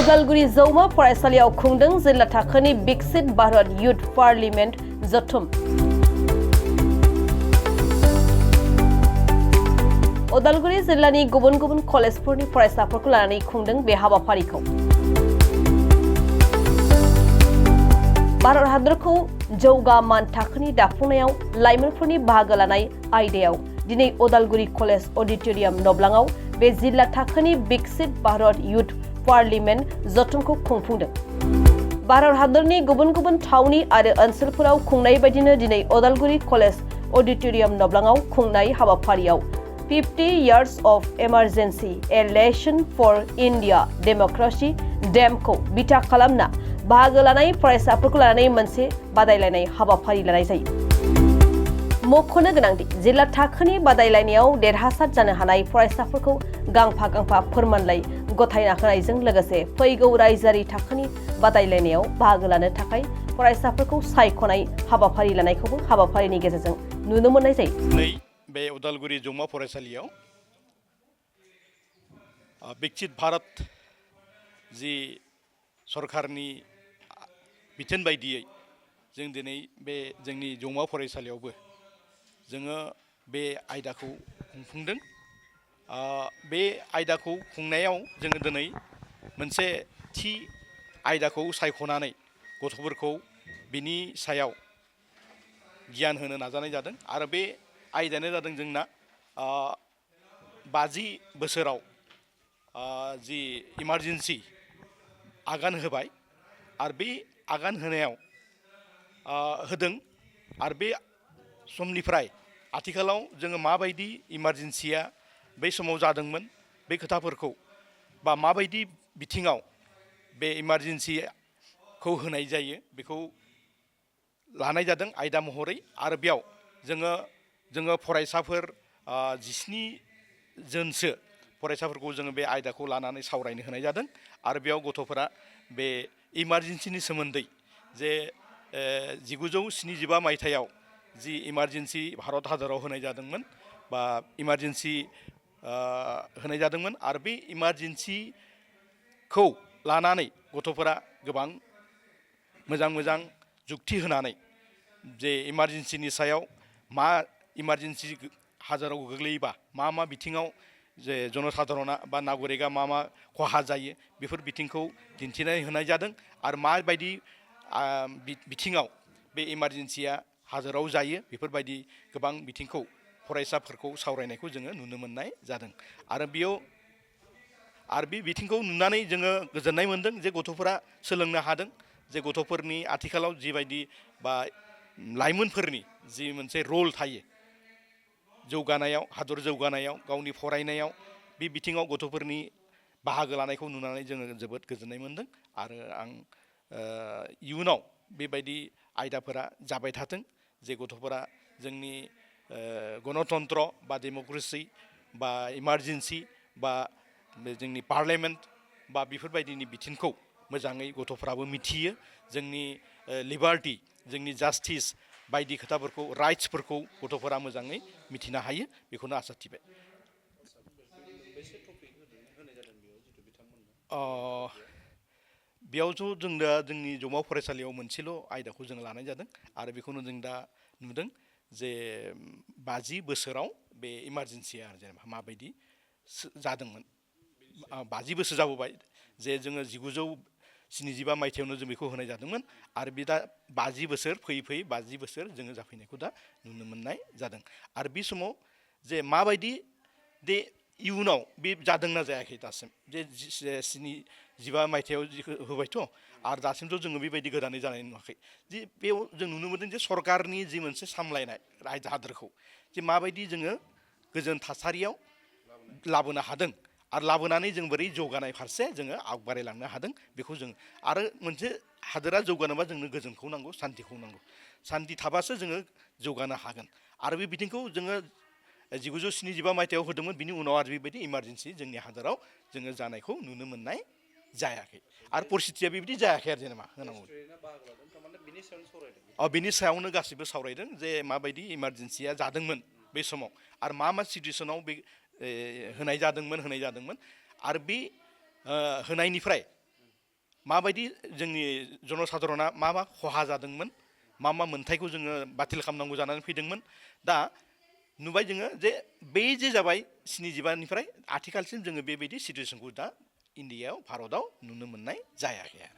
उदालगुरि जौमा फरायसालियाव खुंदों जिल्ला थाखोनि विकसित भारत युथ पार्लिमेन्ट जथुम। उदालगुरि जिल्लानि गुबुन गुबुन कलेजफोरनि फरायसाफोरखौ लानानै खुंदों बे हाबाफारिखौ। भारत हादरखौ जौगा मान थाखोनि दाफुंनायाव लाइमोनफोरनि बाहागो लानाय आयदायाव दिनै उदालगुरि कलेज अडिटोरियाम नब्लाङाव बे जिल्ला थाखोनि विकसित भारत युथ पार्लिमेन्ट जथुमखौ खुंफुंदों। भारत हादरनि गुबुन गुबुन थावनि आरो ओनसोलफोराव खुंनाय बायदिनो दिनै उदालगुरि कलेज अडिटोरियाम नब्लाङाव खुंनाय हाबाफारियाव 50 years of emergency a lesson for India democracy डेमखौ बिथा खालामना बाहागो लानाय फरायसाफोरखौ लानानै मोनसे बादायलायनाय हाबाफारि लानाय जायो। मख'नो गोनांदि जिल्ला थाखोनि बादायलायनायाव देरहासार जानो हानाय फरायसाफोरखौ गांफा गांफा फोरमानलाइ गथायना होनायजों लोगोसे फैगौ रायजोआरि थाखोनि बादायलायनायाव बाहागो लानो थाखाय फरायसाफोरखौ सायख'नाय हाबाफारि लानायखौबो हाबाफारिनि गेजेरजों नुनो मोननाय जायो। बे उदालगुरि जौमा फरायसालियाव विकसित भारत जि सरकारनि बिथोन बायदियै जों दिनै बे जोंनि जौमा फरायसालियावबो जोङो बे आयदाखौ खुंफुंदों। बे आयदाखौ खुंनायाव जोङो दिनै मोनसे थि आयदाखौ सायख'नानै गथ'फोरखौ बिनि सायाव गियान होनो नाजानाय जादों आरो बे आयदायानो जादों जोंना 50 बोसोराव जि इमारजेन्सि आगान होबाय आरो बे आगान होनायाव होदों आरो बे समनिफ्राय आथिखालाव जोङो माबायदि इमारजेन्सिया बै समाव जादोंमोन बे खोथाफोरखौ बा माबायदि बिथिङाव बे इमारजेन्सिखौ होनाय जायो बेखौ लानाय जादों आयदा महरै आरो बेयाव जोङो फरायसाफोर 19 जनसो फरायसाफोरखौ जोङो बे आयदाखौ लानानै सावरायनो होनाय जादों आरो बेयाव गथ'फोरा बे इमारजेन्सिनि सोमोन्दै जे 1975 मायथाइयाव जि इमारजेन्सि भारत हादराव होनाय जादोंमोन बा इमारजेन्सि होनाय जादोंमोन आरो बे इमारजेन्सिखौ लानानै गथ'फोरा गोबां मोजां मोजां जुक्ति होनानै जे इमारजेन्सिनि सायाव मा इमारजेन्सि हाजाराव गोग्लैयोबा मा बिथिङाव जे जनसाधारणा बा नागरिकआ मा खहा जायो बेफोर बिथिंखौ दिन्थिनानै होनाय जादों आरो माबायदि बिथिङाव बे इमारजेन्सिया हादराव जायो बेफोरबायदि गोबां बिथिंखौ फरायसाफोरखौ सावरायनायखौ जोङो नुनो मोननाय जादों आरो बे बिथिंखौ नुनानै जोङो गोजोननाय मोनदों जे गथ'फोरा सोलोंनो हादों जे गथ'फोरनि आथिखालाव जिबायदि बा लाइमोनफोरनि जि मोनसे रल थायो जौगानायाव हादर जौगानायाव गावनि फरायनायाव बे बिथिङाव गथ'फोरनि बाहागो लानायखौ नुनानै जोङो जोबोद गोजोननाय मोनदों आरो आं इयुनाव बेबायदि आयदाफोरा जाबाय थाथों जे गथ'फोरा जोंनि गणतन्त्र बा डेम'क्रेसि बा इमारजेन्सि बा जोंनि पार्लियामेन्ट बा बेफोरबायदिनि बिथिंखौ मोजाङै गथ'फ्राबो मिथियो जोंनि लिबार्टि जोंनि जास्टिस बायदि खोथाफोरखौ राइट्सफोरखौ गथ'फोरा मोजाङै मिथिनो हायो बेखौनो आसा थिबाय। बेयावथ' जों दा जोंनि जौमा फरायसालियाव मोनसेल' आयदाखौ जों लानाय जादों आरो बेखौनो जों दा नुदों जे 50 बोसोराव बे इमारजेन्सिया जेनेबा माबायदि जादोंमोन 50 बोसोर जाबोबाय जे जोङो 1975 मायथाइयावनो जों बेखौ होनाय जादोंमोन आरो बे दा 50 बोसोर फैयै 50 बोसोर जोङो जाफैनायखौ दा नुनो मोननाय जादों आरो बे समाव जे माबायदि दे इयुनाव बे जादोंना जायाखै दासिम जे 75 मायथाइयाव होबायथ' आरो दासिमथ' जोङो बेबायदि गोदानै जानाय नुवाखै जे बेयाव जों नुनो मोनदों जे सरकारनि जि मोनसे सामलायनाय रायजो हादोरखौ जे माबायदि जोङो गोजोन थासारियाव लाबोनो हादों आरो लाबोनानै जों बोरै जौगानाय फारसे जोङो आवगायलांनो हादों बेखौ जों आरो मोनसे हादोरा जौगानोबा जोंनो गोजोनखौ नांगौ सान्तिखौ नांगौ सान्ति थाबासो जोङो जौगानो हागोन आरो बे बिथिंखौ जोङो 1975 मायथाइयाव होदोंमोन बिनि उनाव आरो बेबायदि इमारजेन्सि जोंनि हादराव जोङो जानायखौ नुनो मोननाय जायाखै आरो परिस्थितिया बेबायदि जायाखै आरो जेनेबा होनांगौ बिनि सायावनो गासिबो सावरायदों जे माबायदि इमारजेन्सिया जादोंमोन बे समाव आरो मा सिटुवेसनाव बे होनाय जादोंमोन आरो बे होनायनिफ्राय माबायदि जोंनि जनसाधारना मा मा खहा जादोंमोन मा मा मोन्थायखौ जोङो बातिल खालामनांगौ जानानै फैदोंमोन दा नुबाय जोङो जे बे जे जाबाय 75निफ्राय आथिखालसिम जोङो बेबायदि सिटुएसनखौ दा इन्डियायाव भारतआव नुनो मोननाय जायाखै आरो